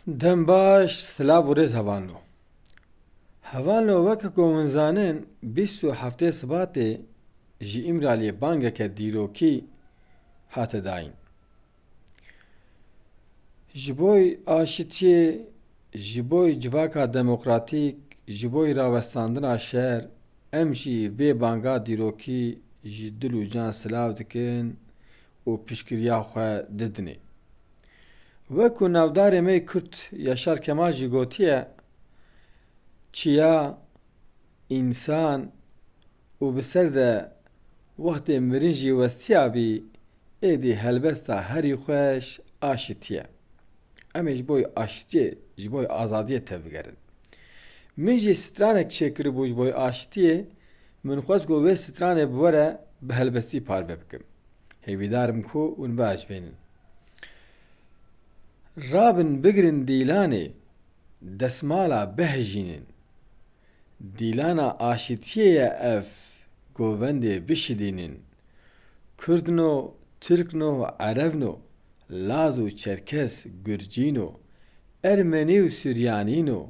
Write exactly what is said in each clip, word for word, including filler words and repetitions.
Dem baş, silav û rêz hevalno. Hevalno, weke ku hûn zanin, bîst û heftê Sibatê ji Îmraliyê bangeke dîrokî hate dayîn. Ji boy aşitiyê, ji boy civaka demokratîk, ji boy rawestandina şer, em jî vê banga dîrokî ji dil û can silav dikin û piştgiriya xwe didinê. Wek ku navdarê me Kurd Yaşar Kemal jî gotiye, çiya, însan û bi ser de wextê mirin jî westiya bî, êdî helbesta herî xweş aşitî ye. Em ê ji bo aşitiyê, ji bo azadiyê tevbigerin. Min jî stranek çêkiribû ji bo aşitiyê, min xwest ku wê stranê bi we re bi helbestî parve bikim. Hêvîdar im ku hûn biajibînin. Rabin bigirin dîlanê, desmala bihejînin. Dîlana aşitiyê ye ev, govendê bişidînin. Kurdno, Tirkno, Erebno, Laz û Çerkes, Gurcîno, Ermenî û Suryanîno,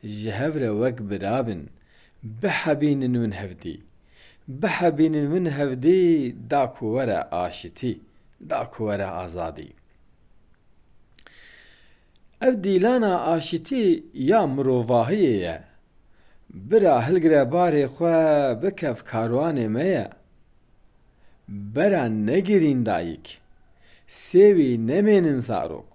ji hev re wek bira bin. Bihebînin win hevdî. Bihebînin win hevdî, da ku were aşitî, da ku were azadî. Ev dîlana aşitî ya mirovahiyê ye. Bira hilgire barê xwe, bikev karwanê me ye. Bera negirîn dayik, sêwî nemênin zarok.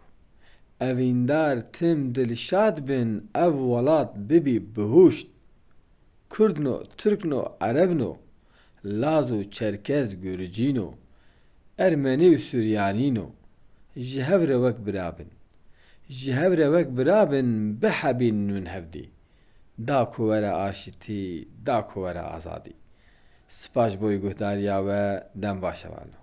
Evîndar tim dilşad bin, ev welat bibî bihuşt. Kurdno, Tirkno, Erebno, Laz û Çerkez, Gurcîno, Ermenî û Suryanîno, ji hev re wek bira bin. Ji hev re wek bira bin, bihebînin win hevdî. Da ku were aşitî, da ku were azadî. Spas ji bo guhdariya we, dem baş hevalno.